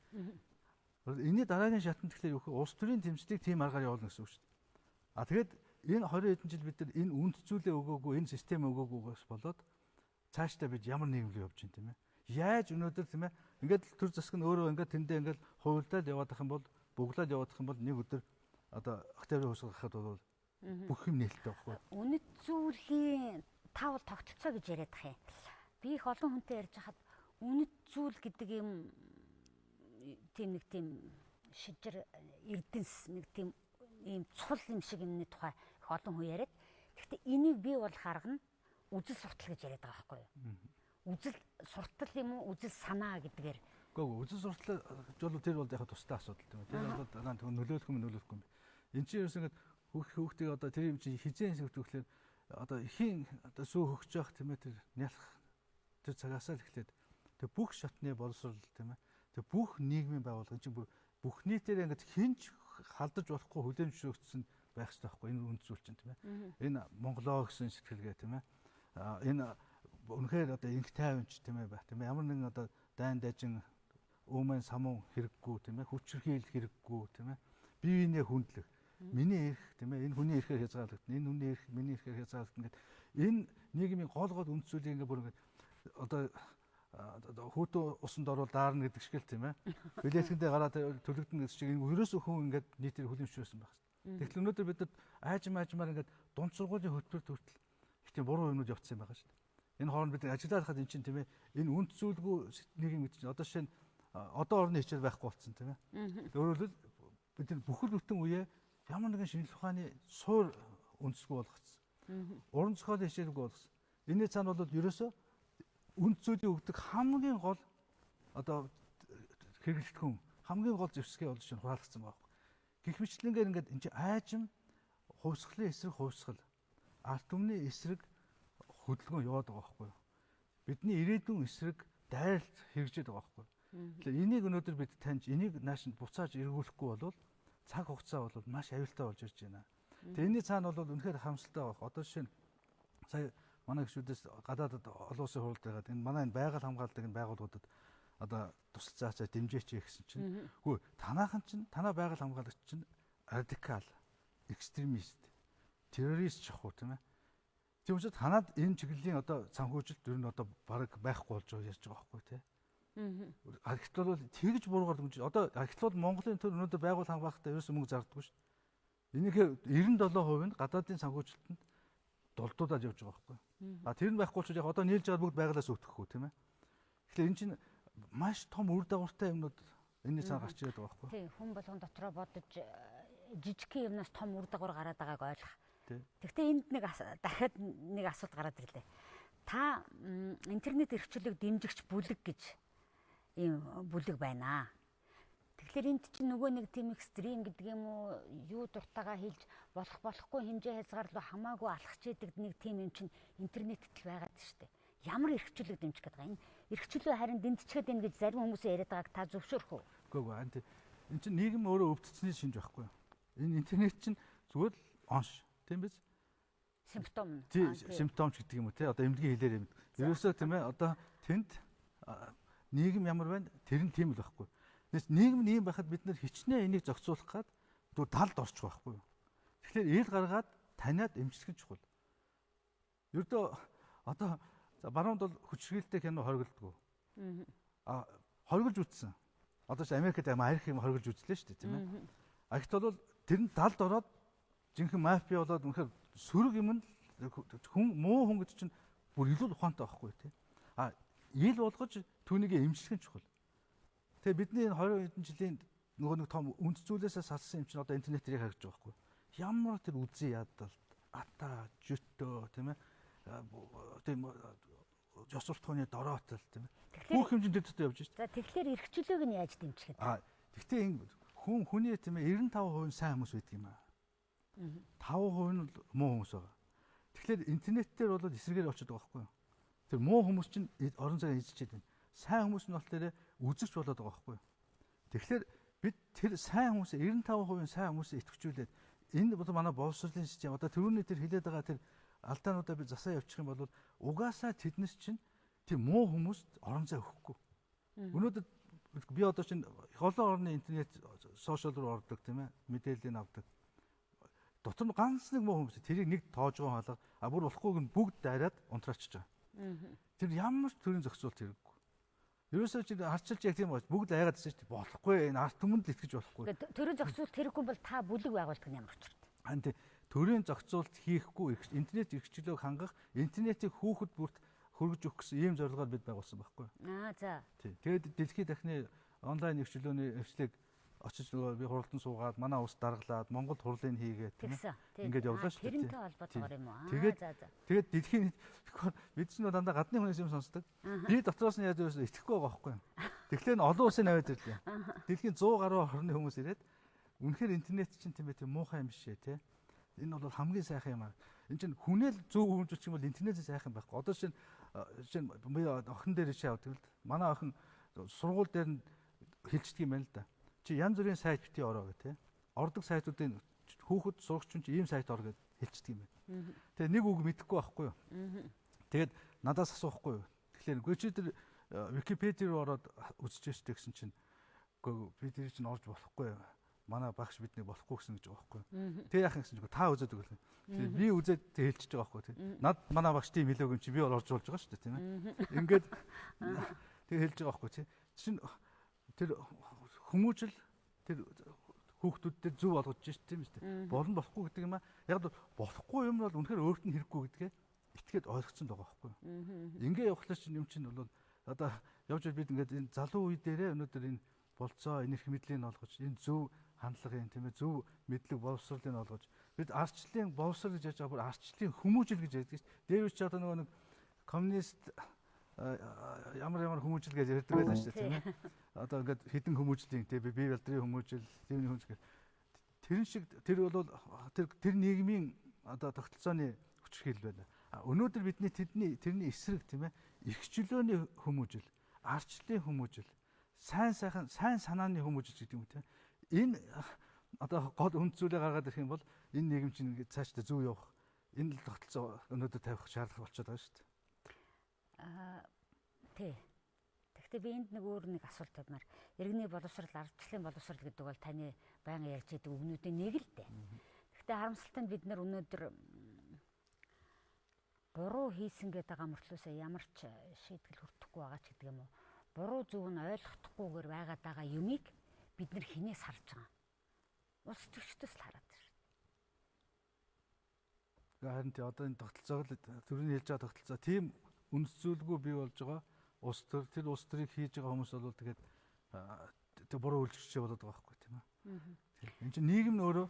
[SPEAKER 2] Энэний дараагийн шатнд тэгэхээр юу вэ? Улс төрийн тэмцлийг тийм аргаар явуулна гэсэн үг шүү дээ. А тэгээд энэ 20 хэдэн жил бид нар энэ үнд зүйлээ өгөөгүй, энэ систем өгөөгүйгээс болоод цаашдаа бид ямар нийгэм рүү явж байна тийм ээ. Яаж өнөөдөр тийм ээ ингээд төр засаг нь өөрөө ингээд тэндээ ингээд хувилдаад яваадах юм бол буглаад яваадах юм бол нэг өдөр одоо октябрийн хувьсгал гарахад бол бүх юм нээлттэй байхгүй.
[SPEAKER 1] Үнэт зүйлийн та бол тогтолцоо гэж яриад тах юм. Би их олон хүнтэй ярьж хахад үнэт зүйл гэдэг юм тийм нэг тийм шижир эрдэнэс нэг тийм ийм цул юм шиг юмны тухай их олон хүн яриад. Гэхдээ энийг би бол харгана үзэл суртал гэж яриад байгаа байхгүй юу? Үзэл суртал юм уу, үзэл санаа гэдгээр.
[SPEAKER 2] Үгүй үзэл суртал бол тэр бол яг тустай асуудал тийм ээ. Тэр бол дараа нь нөлөөлөх юм нөлөөлөхгүй юм. Энд чинь ерөөс ингээд хүүхдийг одоо тэр юм чинь хизээн сэвтвэхлээр одоо ихийн одоо сүү хөгж явах тийм ээ тэр нялх тэр цагаасаа л эхлээд тэр бүх шатны боловсрол тийм ээ тэр бүх нийгмийн байгууллага энэ чинь бүр бүх нийтээр ингээд хинч халдаж болохгүй хүлээн зөвшөөрөгдсөн байх хэрэгтэй байхгүй энэ үнд зүйл чинь тийм ээ. Энэ Монголоо гэсэн сэтгэлгээ тийм ээ. Энэ үнэхээр одоо инх тайванч тийм ээ байх тийм ээ ямар нэгэн одоо дайн дажин өөмөн самун хэрэггүй тийм ээ хүчирхийлэл хэрэггүй тийм ээ бие биенээ хүндлэх миний эрх тийм ээ энэ хүний эрхээр хязгаарлагдана, энэ хүний эрх миний эрхээр хязгаарлагдана гэдэг энэ нийгмийн гол гол үндэс зүйлийг ингээ бүр ингээ одоо хүүтэн усанд орвол даарна гэдэг шиг л тийм ээ билетгэндээ гараад төлөгдөнө гэдэг шиг ерөөсөө хүн ингээд нийтээр хүлэмжшүүлсэн байх. Тэгэхээр өнөөдөр бид нар аажим аажмаар ингээд дунд сургуулийн хөтөлбөрт хүртэл их тийм буруу юмнууд явцсан юм байгаа шүү дээ. Энэ хооронд бид ажиллаад хахад эн чинь тийм ээ энэ үнд зүйлгүй нийгэм гэдэг чинь одоо жишээ нь одоо орны хичээл байхгүй болсон тийм ээ. Өөрөөр хэлбэл бид нар бүхэл бүтэн үеэ ямар нэгэн шинжлэх ухааны суур үндэсгүй болгоцсон. Уран зохиолын хичээлгүй болгосон. Энэний цаана бол ерөөсөө үнд зүйлийг өгдөг хамгийн гол одоо хэрэглэгдэхүүн хамгийн гол зэвсгээ бол чинь хураалгацсан байгаа. Гэх мэтлэнгээр ингээд энэ чинь аажим хувьсгалын эсрэг хувьсгал, ард түмний эсрэг хөдөлгөөн яваад байгаа байхгүй юу? Бидний ирээдүйн эсрэг дайралт хэрэгжээд байгаа байхгүй юу? Тэгэхээр энийг өнөөдөр бид таньж, энийг нааш нь буцааж эргүүлэхгүй бол цаг хугацаа бол маш аюултай болж ирж байна. Тэгээ энэний цаана бол үнэхээр харамсалтай байх. Одоо жишээ нь сая манай гишүүдээс гадаадад олон улсын хуралд байгаад энэ манай энэ байгаль хамгаалдаг энэ байгууллагуудад одоо тусалцаачаа дэмжээч гэсэн чинь үгүй танаахан чинь танаа байгаль хамгаалагч чинь радикал, экстремист, террорист ч ах уу тийм ээ. Тийм учраас танад энэ чиглэлийн одоо санхүүжилт ер нь одоо бараг байхгүй болж байгаа ярьж байгаа байхгүй тий. Тэгэхдээ бол тэгж буруугаар дүнж одоо тэгэхдээ бол Монголын төр өнөөдөр байгууллага хамгаалахдаа ерөөсөө мөнгө зардаггүй шүү дээ. Энийг 97% нь гадаадын санхүүжилтэнд дулдуулаад явж байгаа байхгүй. А тэр нь байхгүй ч яг одоо нийлж байгаа бүгд байгалаас өтгөхгүй тийм ээ. Тэгэхээр энэ чинь маш том үр дагавартай юмнууд энэний цаана гарч ирээд байгаа байхгүй.
[SPEAKER 1] Тийм, хүн болгон дотроо бодож жижигхэн юмнаас том үр дагавар гараад байгааг ойлгох. Гэхдээ энд нэг дахиад нэг асуулт гараад ирлээ. Та интернет эрхчлөлийг дэмжигч бүлэг гэж ийм бүлэг байна. Тэгэхээр энд чинь нөгөө нэг тийм экстрим гэдэг юм уу, юу дуртайгаа хэлж болох болохгүй хэмжээ хязгаарлуу хамаагүй алхаж идэг нэг тийм юм чинь интернетд л байгаад штэ. Ямар эрхчлөлийг дэмжих гэдэг юм? Энэ эрхчлөлөө харин дэмжчихээд байна гэж зарим хүмүүс яриад байгааг та зөвшөөрөх үү?
[SPEAKER 2] Үгүй ээ. Анти энэ чинь нийгэм өөрөө өвдөлтсний шинж байхгүй юу? Энэ интернет чинь зүгээр л онш. Тийм биз?
[SPEAKER 1] Симптом.
[SPEAKER 2] Тийм, симптом ч гэдэг юм уу те. Одоо эмнэлгийн хэлээр юм. Ерөөсөө тийм ээ одоо тэнд нийгэм ямар байна? Тэр нь тийм л байхгүй. Тэгээс нийгэм нь ийм байхад бид нэр хичнээн энийг зохицуулах гад талд орчих байхгүй юу? Тэгэхээр ил гаргаад таниад эмчлэх нь чухал. Ердөө одоо за баруунд бол хүчирхийлэлтэй кино хоригддаг. А хоригдж үзсэн. Одоо ч Америкт амар арх юм хоригдж үзлээ шүү дээ, тийм ээ. А гэхдээ бол тэр нь талд ороод жинхэнэ мафия болоод үнэхээр сөрөг юм нь хүн муу хүн гэдэг чинь бүр илүү ухаантай байхгүй тий. А ил болгож түүнийг эмчлэх нь чухал. Тэгээ бидний энэ 20 хэдэн жилийн нөгөө нэг том үндэс зүйлээсээ салсан юм чинь одоо интернет дээр харагдаж байгаа байхгүй. Ямар тэр үзий ядалт, ата, жөтөө тийм ээ. Тийм ёс суртахууны дороотол тийм ээ. Бүх юм чинь тэр дотор явж шээ.
[SPEAKER 1] За тэгэхээр эрхчлөөг нь яаж дэмжих вэ?
[SPEAKER 2] А тэгтээ ингэ хүн хүний тийм ээ 95% нь сайн хүмүүс байдаг юм аа. 5% нь муу хүмүүс байгаа. Тэгэхээр интернет дээр бол эсрэгээр очиод байгаа байхгүй юу? Тэр муу хүмүүс чинь орон зайг эзэлчихэд байна. Сайн хүмүүс нь болохоор үзэгч болоод байгаа байхгүй юу? Тэгэхээр бид тэр сайн хүмүүс 95% сайн хүмүүсээ итгэвчүүлээд энэ бол манай боловсролын систем одоо тэрүүний тэр хилээд байгаа тэр алдаануудаа би засаа явуучих юм бол угаасаа тэднес чинь тийм муу хүмүүст орон зай өгөхгүй. Өнөөдөр би одоо чинь олон орны интернет сошиал руу ордог тийм ээ мэдээллийг авдаг. Дотор нь ганц нэг муу хүмүүс тэрийг нэг тоожгон хаалга а бүр болохгүйг нь бүгд дайраад унтраачиж байгаа. Тэр ямар ч төрлийн зохицуулт хэрэггүй. Ерөөсөө чи харчилж яг тийм бүгд айгаад байсан шүү дээ. Болохгүй энэ ард түмэнд л итгэж болохгүй.
[SPEAKER 1] Төрийн зохицуулт хэрэггүй бол та бүлэг байгуулдаг нь ямар учиртай?
[SPEAKER 2] Харин тий төрийн зохицуулт хийхгүй интернет эрхчлөөг хангах, интернетийг хүүхэд бүрт хөргөж өгөх гэсэн ийм зорилгоор бид байгуулсан байхгүй юу?
[SPEAKER 1] Аа за.
[SPEAKER 2] Тий. Тэгээд дэлхийн дахны онлайн эрхчлөөний эрхчлэг очиж нөгөө би хуралдан суугаад манай улс даргалаад Монгол хурлыг хийгээд тийм ээ. Ингээд явлаа шүү
[SPEAKER 1] дээ. Тэрнтэй холбоотойгоор юм уу?
[SPEAKER 2] Тэгээд тэгээд дэлхийн бид ч нөө дандаа гадны хүнээс юм сонсдог. Би дотроос нь яаж ерөөсөө итгэхгүй байгаа байхгүй юу? Тэгэхээр нь олон улсын аваад ирлээ. Дэлхийн 100 гаруй орны хүмүүс ирээд үнэхээр интернет чинь тийм ээ тийм муухай юм биш ээ тий. Энэ бол хамгийн сайхан юм аа. Энэ чинь хүнээ л зөв хөгжүүлчих юм бол интернет сайхан байхгүй. Одоо чинь би охин дээр ишээ авдаг л манай охин сургууль дээр нь хэлчихдэг юм байна л да. Чи янз бүрийн сайт битгий ороо гэх тээ. Ордог сайтуудын хүүхэд сурагч чинь ийм сайт ор гэж хэлчихдэг юм байна. Тэгээ нэг үг мэдэхгүй байхгүй юу? Тэгээд надаас асуухгүй юу. Тэгэхээр үгүй чи тэр Википеди руу ороод үзчихэж штэ гэсэн чинь үгүй би тэр чинь орж болохгүй. Манай багш биднийг болохгүй гэсэн гэж байгаа байхгүй. Тэгээ яах юм гэсэн чинь та үзээд өгөл. Тэгээ би үзээд хэлчихэж байгаа байхгүй тий. Над манай багш тийм хэлээгүй юм чи би бол орж болж байгаа шүү дээ тийм ээ. Ингээд тэгээ хэлж байгаа байхгүй тий. Чинь тэр хүмүүжил тэр хүүхдүүд дээр зөв болгож шít тийм үү. Болно болохгүй гэдэг юм аа. Яг л болохгүй юм бол үнэхээр өөрт нь хэрэггүй гэдгээ итгээд ойлгоцсон байгаа байхгүй. Ингээ явахлаа чинь юм чинь бол одоо явж бид ингээд энэ залуу үе дээрээ өнөөдөр энэ болцоо энэ эрх мэдлийг олгож энэ зөв хандлагын тийм ээ зөв мэдлэг боловсролыг олгож бид ардчлалын боловсрол гэж ярьж байгаа бүр ардчлалын хүмүүжил гэж ярьдаг шүү дээ. Дээр үуч одоо нөгөө нэг коммунист ямар ямар хүмүүжил гэж ярьдаг байлаа шүү дээ тийм ээ. Одоо ингээд хідэн хүмүүжлийн тийм бие балдрын хүмүүжил, тийм хүмүүжил тэрэн шиг тэр бол тэр нийгмийн одоо тогтолцооны хүчирхийлэл байна. Өнөөдөр бидний тэрний эсрэг тийм ээ эрх чөлөөний хүмүүжил, ардчлалын хүмүүжил, сайн сайхан сайн санааны хүмүүжил гэдэг юм тийм. Энэ одоо гол үнд зүйлээ гаргаад ирэх юм бол энэ нийгэм чинь ингээд цаашдаа зөв явах энэ тогтолцоо өнөөдөр тавих шаардлага болчиход байгаа шүү дээ.
[SPEAKER 1] Тий. Тэгэхдээ би энд нэг өөр нэг асуулт тавьмаар. Иргэний боловсрал, ардчлалын боловсрал гэдэг бол таны байнга ярьж байдаг үгнүүдийн нэг л дээ. Тэгэхдээ харамсалтай нь бид нар өнөөдөр буруу хийсэн гэдэг байгаа мөртлөөсөө ямар ч шийтгэл хүртэхгүй байгаа ч гэдэг юм уу. Буруу зөв нь ойлгохдохгүйгээр байгаад байгаа юмыг бид нар хинээс харж байгаа. Улс төрчдөөс л хараад байна шүү
[SPEAKER 2] дээ. Харин тий одоо энэ тогтолцоог л төрийн хэлж байгаа тогтолцоо тийм үнэт зүйлгүй бий болж байгаа улс төр тэр улс төрийг хийж байгаа хүмүүс бол тэгээд тэг буруу үйлчлэгч болоод байгаа байхгүй тийм ээ. Энэ чинь нийгэм нь өөрөө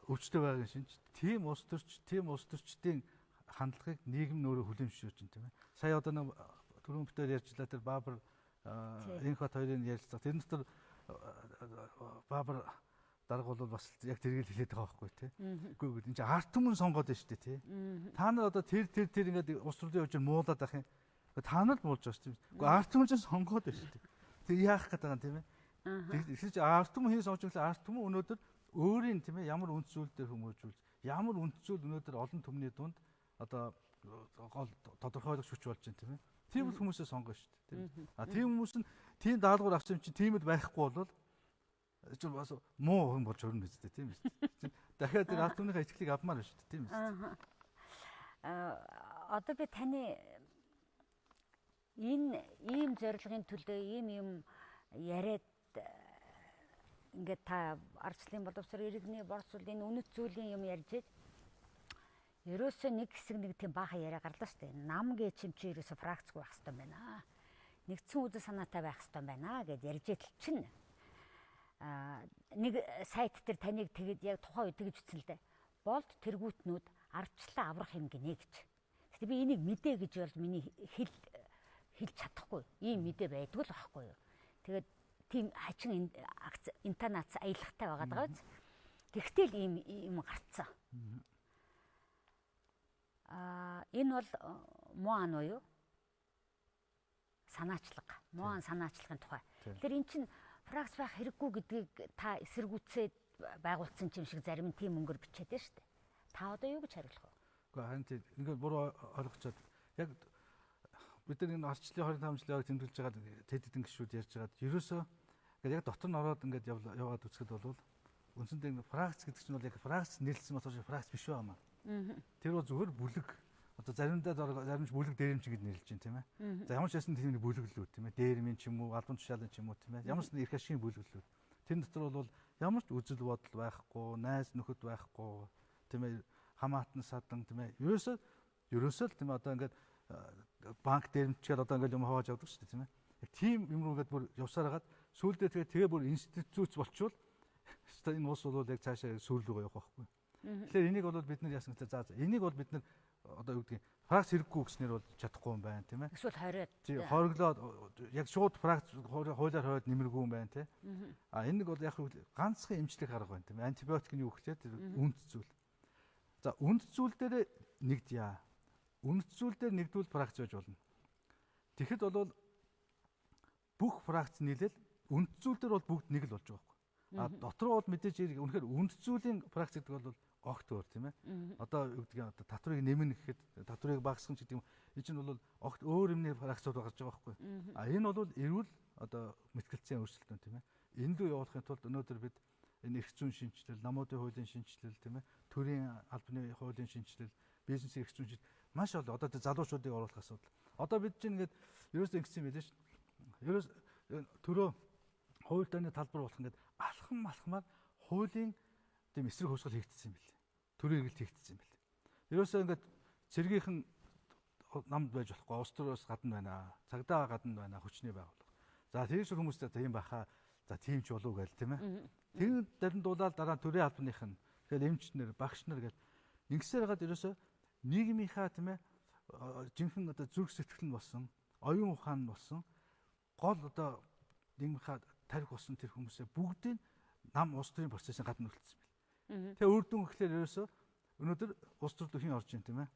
[SPEAKER 2] өвчтөй байгаа юм шинж. Тийм улс төрч, тийм улс төрчдийн хандлагыг нийгэм нь өөрөө хүлээн зөвшөөрч тийм ээ. Сая одоо нэг түрүүн битээр ярьжлаа тэр Баабар Энхот хоёрын ярилцлага. Тэр дотор Баабар дарга бол бас яг тэргийг хэлээд байгаа байхгүй тий. Үгүй үгүй энэ чинь ард түмэн сонгоод байна шүү дээ тий. Та нар одоо тэр тэр тэр ингээд улс төрийн явж муулаад байх юм. Та нар л муулж байгаа шүү дээ. Үгүй ард түмэн чинь сонгоод байна шүү дээ. Тэр яах гээд байгаа юм тийм ээ. Тэгэхээр чи ард түмэн хин сонгож байхлаа ард түмэн өнөөдөр өөрийн тийм ээ ямар үнц зүйл дээр хүмүүжүүлж ямар үнц зүйл өнөөдөр олон түмний дунд одоо гол тодорхойлогч хүч болж байна тийм ээ. Тийм л хүмүүсээ сонгоно шүү дээ тийм. А тийм хүмүүс нь тийм даалгавар авсан юм чинь тиймд байхгүй бол чи бас муу хүн болж өрнө биз дээ тийм үү. Дахиад тэр ард түмнийхээ итгэлийг авмаар байна шүү дээ тийм үү.
[SPEAKER 1] Одоо би таны энэ ийм зорилгын төлөө ийм юм яриад ингээд та ардчлалын боловсрол, иргэний боловсрол энэ үнэт зүйлийн юм ярьж иж ерөөсөө нэг хэсэг нэг тийм баахан яриа гарлаа шүү дээ. Нам гэж юм чи ерөөсөө фракцгүй байх хэрэгтэй байна. Нэгдсэн үзэл санаатай байх хэрэгтэй байна гэд ярьж идэл чинь нэг сайт дээр таныг тэгэд яг тухайн үед тэгж бичсэн л дээ. Болд тэргүүтнүүд ардчлалаа аврах юм гинэ гэж. Гэтэ би энийг мэдээ гэж бол миний хэлж чадахгүй. Ийм мэдээ байдгүй л байхгүй юу. Тэгээд тийм хачин интонац аялахтай байгаа даа биз. Гэхдээ л ийм юм гарцсан. Энэ бол муу ан уу юу? Санаачлага. Муу ан санаачлагын тухай. Тэгэхээр эн чинь фракц байх хэрэггүй гэдгийг та эсэргүүцээд байгуулсан юм шиг зарим тийм мөнгөөр бичээд байна шүү дээ. Та одоо юу гэж хариулах вэ?
[SPEAKER 2] Үгүй харин тийм ингээд буруу ойлгочоод яг бид нар энэ ардчлалын 25 жилийн ойг тэмдэглэж байгаа тэд хэдэн гишүүд ярьж байгаад ерөөсөө ингээд яг дотор нь ороод ингээд яваад үзэхэд бол үндсэндээ ингээд фракц гэдэг чинь бол яг фракц нэрлсэн болохоор фракц биш байгаа маа. Тэр бол зүгээр бүлэг. Одоо заримдаа зарим ч бүлэг дээрэмч гэж нэрлэж байна тийм ээ. За ямар ч байсан тийм нэг бүлэглүүд тийм ээ. Дээрмийн ч юм уу, албан тушаалын ч юм уу тийм ээ. Ямар ч нэг эрх ашигын бүлэглүүд. Тэр дотор бол ямар ч үзэл бодол байхгүй, найз нөхөд байхгүй тийм ээ. Хамаатан садан тийм ээ. Ерөөсөө л тийм ээ одоо ингээд банк дээрэмчгээл одоо ингээд юм хавааж явдаг шүү дээ тийм ээ. Яг тийм юм руу ингээд бүр явсаар хагаад сүүлдээ тэгээ бүр институт болчвол энэ улс бол яг цаашаа сүүл рүүгээ явах байхгүй. Тэгэхээр энийг бол бид нар яасан гэхээр за энийг бол бид нар одоо юу гэдгийг фракц хэрэггүй гэснээр бол чадахгүй юм байна тийм ээ.
[SPEAKER 1] Эсвэл хориод.
[SPEAKER 2] Тийм хориглоод яг шууд фракц хуулиар хориод нэмэргүй юм байна тийм. А энэ нэг бол яг ганцхан эмчлэх арга байна тийм ээ. Антибиотик нь юу гэхээр тэр үнэт зүйл. За үнэт зүйл дээр нэгдъя. Үнэт зүйл дээр нэгдвэл фракц байж болно. Тэгэхэд бол бүх фракц нийлэл үнэт зүйл дээр бол бүгд нэг л болж байгаа байхгүй. А дотор бол мэдээж үнэхээр үнэт зүйлийн фракц гэдэг бол огт өөр, тийм ээ. Одоо юу гэдгийг одоо татварыг нэмнэ гэхэд татварыг багасгах гэдэг юм. Энэ чинь бол огт өөр юмны реакцууд гарч байгаа байхгүй. А энэ бол эрүүл одоо мэтгэлцээний өөрчлөлт, тийм ээ. Энэ рүү явуулахын тулд өнөөдөр бид энэ эрх зүйн шинэчлэл, намуудын хуулийн шинэчлэл, тийм ээ, төрийн албаны хуулийн шинэчлэл, бизнесийн эрх зүйн шинэчлэл маш олон одоо тэр залуучуудыг оруулах асуудал. Одоо бид чинь ингээд ерөөсөө ингэсэн юм байлээ шүү. Ерөөс төрөө хууль дорны талбар болох ингээд алхам алхмаар хуулийн тийм эсрэг хувьсгал хийгдсэн юм билээ. Төрийн эргэлт хийгдсэн юм билээ. Ерөөсөө ингээд цэргийнхэн намд байж болохгүй, улс төрөөс гадна байна. Цагдаа гадна байна, хүчний байгууллага. За тэгш хүмүүстэй тийм байхаа. За тийм ч болов гээл, тийм ээ. Тэгэн даримдуулаад дараа төрийн албаных нь тэгэл эмч нар, багш нар гэл ингэсээр хагаад ерөөсөө нийгмийнхаа, тийм ээ, жинхэнэ одоо зүрх сэтгэл нь болсон, оюун ухаан нь болсон, гол одоо нийгмийнхаа тарих болсон тэр хүмүүсээ бүгдийг нам улс төрийн процессын гадна үлдсэн байл. Тэгээ үр дүн гэхлээр ерөөсөө өнөөдөр улс төр рүү хэн орж ийн, тийм ээ?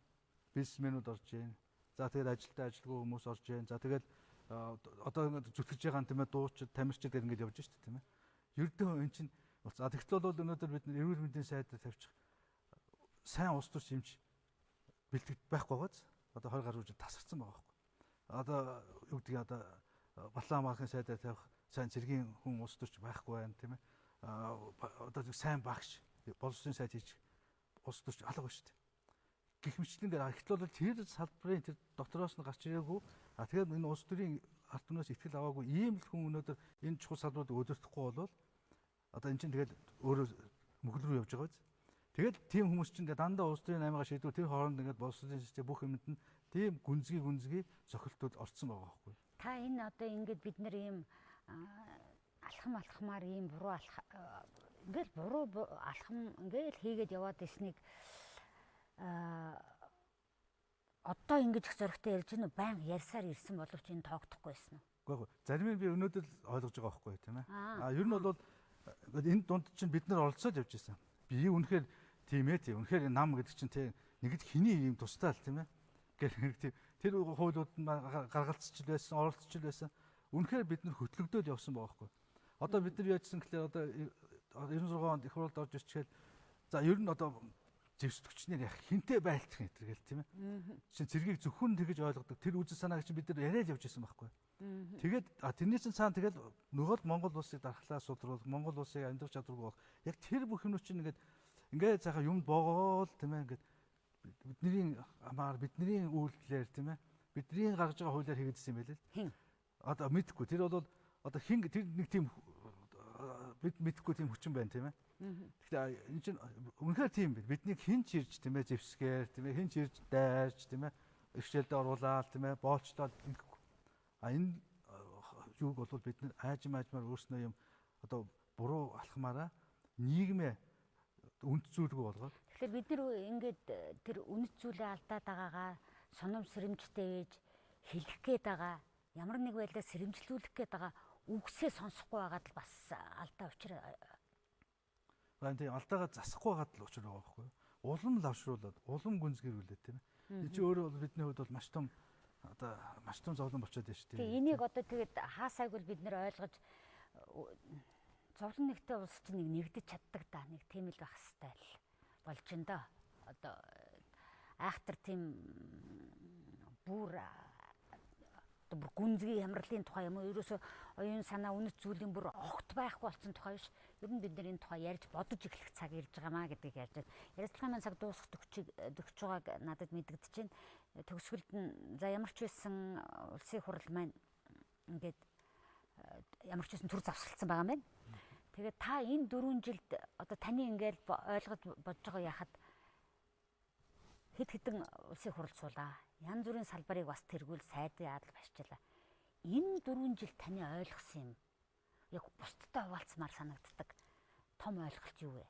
[SPEAKER 2] Бизнесмэнүүд орж ийн. За тэгээд ажилтаа ажилгүй хүмүүс орж ийн. За тэгээд одоо зүтгэж байгаа юм, тийм ээ, дуучид, тамирчид гэх ингээд явж штэ, тийм ээ. Ердөө эн чинь за тэгтэл бол өнөөдөр бид эрүүл мэндийн сайдад тавьчих сайн улс төрч юмч бэлтгэж байхгүй байгааз одоо 20 гаруй жил тасарсан байгаа байхгүй. Одоо юу гэдгийг одоо Баллан хамгаалахын сайдаар тавих сайн цэргийн хүн улс төрч байхгүй байна, тийм ээ. Одоо сайн багш боловсролын сайд хийж улс төрч алга байна шүү дээ. Гэх мэтлэнгээр ихтэл бол тэр салбарын тэр дотроос нь гарч ирээгүй. А тэгээд энэ улс төрийн ард түмнээс итгэл аваагүй ийм л хүн өнөөдөр энэ чухал салбарыг удирдахгүй болвол одоо эн чинь тэгэл өөрөө мөхөл рүү явж байгаа биз. Тэгэл тийм хүмүүс чинь дандаа улс төрийн аймгаа шийдвэр тэр хооронд ингээд боловсролын систем бүх юмд нь тийм гүнзгий зохилтууд орцсон байгаа байхгүй.
[SPEAKER 1] Та энэ одоо ингээд бид нэр ийм алхам алхмаар ийм буруу алх ингээл буруу алхам ингээл хийгээд яваад ирснийг одоо ингэж их зоригтой ярьж гэнэ үү? Баян ярьсаар ирсэн боловч энэ тоогдохгүй байсан уу?
[SPEAKER 2] Үгүй ээ. Зарим нь би өнөөдөр л ойлгож байгаа байхгүй, тийм ээ. А ер нь бол энэ дунд чинь бид нар оролцоод явж байсан. Би үнэхээр тийм ээ тийм. Үнэхээр нам гэдэг чинь тийм нэгд хиний юм тустай л, тийм ээ. Гэх тийм тэр хуулиуд нь гаргалцчил байсан, оролцчил байсан. Үнэхээр бид нар хөтлөгдөөл явсан байгаа байхгүй. Одоо бид нар яажсан гэхлээр одоо 96 онд их хурлд орж ирчихэл за ер нь одоо зэвсдэгчнэр яг хинтээ байлтах юм тэр гэл, тийм ээ. Чин цэргийг зөвхөн тэгэж ойлгодог. Тэр үзэл санааг чинь бид нар яриад явж байсан байхгүй. Тэгээд тэрний чинь цаана тэгэл нөгөө л Монгол улсыг дархлаа судруулах, Монгол улсыг амьдрах чадваргүй болох. Яг тэр бүх юмнууд чинь ингээд ингээд сайхан юмд боогоол, тийм ээ, ингээд бидний амаар, бидний үйлдэлээр, тийм ээ, бидний гаргаж байгаа хуулиар хийгдсэн юм байл л. Одоо мэдхгүй. Тэр бол одоо хин тэр нэг тийм бид мэдхгүй тийм хүчин байна, тийм ээ. Гэхдээ энэ чинь үнэхээр тийм бид. Биднийг хэн ч ирж, тийм ээ, зэвсгээр, тийм ээ, хэн ч ирж дайрч, тийм ээ, иршээлдээ оруулаад, тийм ээ, боолчлоод ингэхгүй. А энэ юуг бол бид нар аажим аажмаар өөрснөө юм одоо буруу алхмаараа нийгмээ үнэт зүйлгүй болгоод.
[SPEAKER 1] Тэгэхээр бид нар ингээд тэр үнэт зүйлээ алдаад байгаагаа соном сэрэмжтэй байж хэлэх гээд байгаа, ямар нэг байдлаар сэрэмжлүүлэх гээд байгаа үгсээ сонсохгүй байгаад л бас алдаа учир.
[SPEAKER 2] Тийм алдаагаа засахгүй байгаад л учир байгаа байхгүй юу? Улам лавшруулад, улам гүнзгийрүүлээд, тийм ээ. Энэ чинь өөрөө бол бидний хувьд бол маш том одоо маш том зовлон болчиход байна шүү дээ.
[SPEAKER 1] Тийм энийг одоо тэгээд хаасайг бол бид нэр ойлгож зовлон нэгтэй улс чинь нэг нэгдэж чаддаг да. Нэг тийм л байх хэвээр л болж байна доо. Одоо айхтар тийм бүр одоо бүр гүнзгий хямралын тухай юм уу ерөөсөө оюун санаа үнэт зүйлийн бүр огт байхгүй болсон тухай биш. Ер нь бид нар энэ тухай ярьж бодож эхлэх цаг ирж байгаамаа гэдгийг ярьж байна. Ярилцлагын маань цаг дуусах төгсөж байгааг надад мэдэгдэж байна. Төгсгөлд нь за ямар ч байсан улсын хурал маань ингээд ямар ч байсан төр завсралцсан байгаа юм байна. Тэгээд та энэ 4 жилд одоо таны ингээд ойлгож бодож байгаа яхад хэд хэдэн улсын хурал суулаа. Янз бүрийн салбарыг бас тэргүүл сайдын адал башчлаа. Энэ 4 жил таны ойлгосон юм яг бусдтай хуваалцмаар санагддаг том ойлголт юу вэ?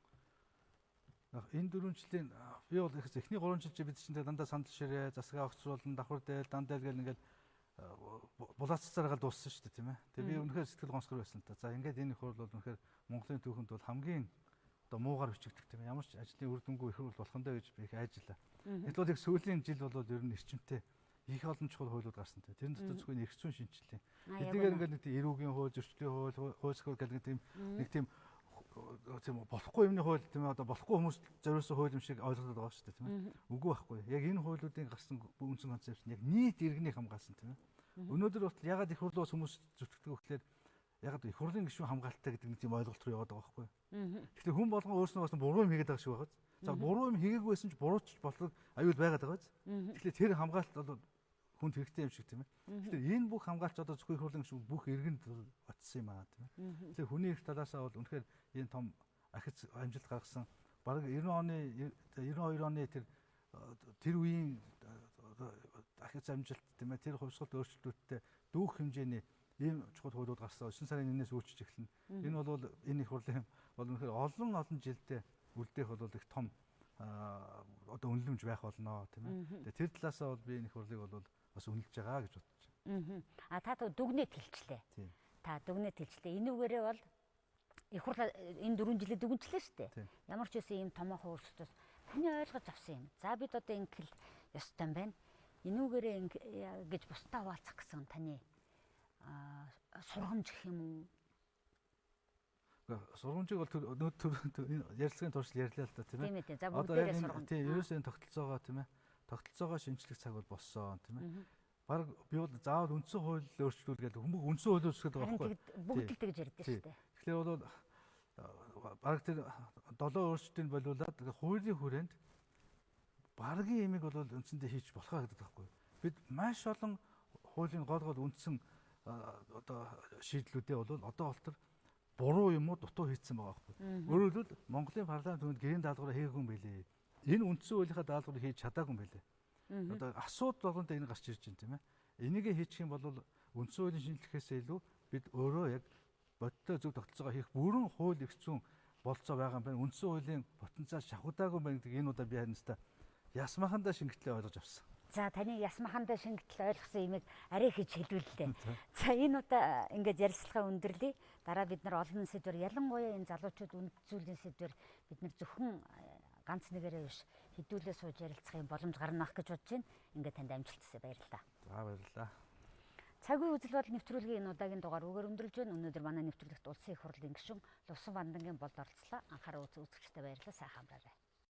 [SPEAKER 2] Энэ 4 жилийн би бол эхний 3 жил чи бид чинь дандаа сандал ширээ, засгаа огцруулан, давхар дээл, дандайл гэл ингээл булааццаараа дууссан шүү дээ, тийм ээ. Тэгээ би үнэхээр сэтгэл гонсгор байсан та. За ингээд энэ их хурл бол үнэхээр Монголын түүхэнд бол хамгийн одоо муугар бичигдэх, тийм ээ. Ямар ч ажлын үр дүнгүй их хурл болох нь даа гэж би их айжлаа. Гэтэл бол их сүүлийн жил бол ер нь эрчимтэй их олон чухал хуулиуд гарсан тийм. Тэрэн дотор зөвхөн эрх зүйн шинжилгээ. Эдгээр ингээд нэг тийм эрүүгийн хууль, зөрчлийн хууль, хууль гэдэг нэг тийм нэг тийм тийм болохгүй юмны хууль, тийм ээ, одоо болохгүй хүмүүс зориулсан хууль юм шиг ойлгоод байгаа шүү дээ, тийм ээ. Үгүй байхгүй. Яг энэ хуулиудын гарсан үндсэн концепц нь яг нийт иргэнийг хамгаалсан, тийм ээ. Өнөөдөр болтол ягаад их хурлаас хүмүүс зүтгэдэг вэ гэхээр ягаад их хурлын гишүүн хамгаалалттай гэдэг нэг тийм ойлголт руу яваад байгаа байхгүй. Тэгэхээр хүн болгон өөрснөө бас буруу юм хийгээд байгаа шиг байгаа. За, буруу юм хийгээгүй байсан ч буруучч болдог аюул байгаад байгаа биз. Тэгэхээр тэр хамгаалалт бол хүнд хэрэгтэй юм шиг, тийм ээ. Тэгэхээр энэ бүх хамгаалч одоо зөвхөн их хурлын гишүүн, бүх иргэнд очсон юм аа, тийм ээ. Тэгэхээр хүний эрх талаасаа бол үнэхээр энэ том ахиц амжилт гаргасан. Бараг 90 оны, 92 оны тэр үеийн ахиц амжилт, тийм ээ, тэр хувьсгалт өөрчлөлтүүдтэй дүүх хэмжээний ийм чухал хуулиуд гарсан. 9 сарын 1-ээс үйлчилж эхэлнэ. Энэ бол энэ их хурлын бол үнэхээр олон олон жилдээ үлдээх бол их том одоо үнэлэмж байх болно, тийм ээ. Тэгээ тэр талаасаа бол би энэ их хурлыг бол бас үнэлж байгаа гэж бодож
[SPEAKER 1] байна. А та дүгнээ тэлчлээ. Та дүгнээ тэлчлээ. Энүүгээрээ бол их хурл энэ 4 жилээ дүгнчлээ шүү дээ. Ямар ч байсан ийм томоохон өөрчлөлтөөс таны ойлгож авсан юм. За, бид одоо ингэх ёстой юм байна. Энүүгээрээ гэж бусдаа хуваалцах гэсэн таны сургамж гэх юм уу?
[SPEAKER 2] Сургамжийг бол төр ярилцлагын туршил ярьлаа л да, тийм
[SPEAKER 1] ээ. Тийм ээ. За, бүгдээрээ сургамж.
[SPEAKER 2] Тийм, ерөөсөө энэ тогтолцоогоо, тийм ээ. Тогтолцоогоо шинжлэх цаг бол болсон, тийм ээ. Бараг би бол заавал үндсэн хууль өөрчлүүл гэдэг хүмүүс үндсэн хууль өөрчлөх гэдэг байгаа
[SPEAKER 1] байхгүй. Бүгд л тэгж ярьдэн шүү дээ.
[SPEAKER 2] Тэгэхээр бол бараг тэр 7 өөрчлөлтийг болиулаад хуулийн хүрээнд баргийн имийг бол үндсэндээ хийж болох гэдэг байхгүй. Бид маш олон хуулийн гол гол үндсэн одоо шийдлүүдээ бол одоо болтор буруу юм уу, дутуу хийцэн байгаа байхгүй. Өөрөөр хэлбэл, Монголын парламент үүнд гэрийн даалгавраа хийгээгүй юм билээ. Энэ үндсэн хуулийнхаа даалгаврыг хийж чадаагүй юм билээ. Одоо асуудал болгонд энэ гарч ирж байна, тийм ээ. Энийг хийчих юм бол үндсэн хуулийн шинжлэхээс илүү бид өөрөө яг бодиттой зөв тогтолцоогоо хийх бүрэн хууль эрх зүйн болцоо байгаа юм байна. Үндсэн хуулийн потенциал шавхагдаагүй байна гэдэг энэ удаа би харин ясмахандаа шингэтлээ ойлгож авсан.
[SPEAKER 1] За, таны ясмахандаа шингэтэл ойлгосон имийг арай хийж хэлүүллээ. За, энэ удаа ингээд ярилцлага өндөрлөе. Дараа бид нар олон сэдвэр, ялангуяа энэ залуучууд үнэт зүйлийн сэдвэр бид нар зөвхөн ганц нэгээрээ биш, хэдүүлээ сууж ярилцах юм боломж гарна ах гэж бодож байна. Ингээд танд амжилт хүсье, баярлалаа.
[SPEAKER 2] За, баярлалаа.
[SPEAKER 1] Цагийн үзэл бодол нэвтрүүлгийн энэ удаагийн дугаар үгээр өндөрлж байна. Өнөөдөр манай нэвтрүүлэгт Улсын их хурлын гишүүн Лувсан Бандангийн болд оролцлоо. Анхаарал үзэгчдэд баярлалаа. Сайхан амраарай.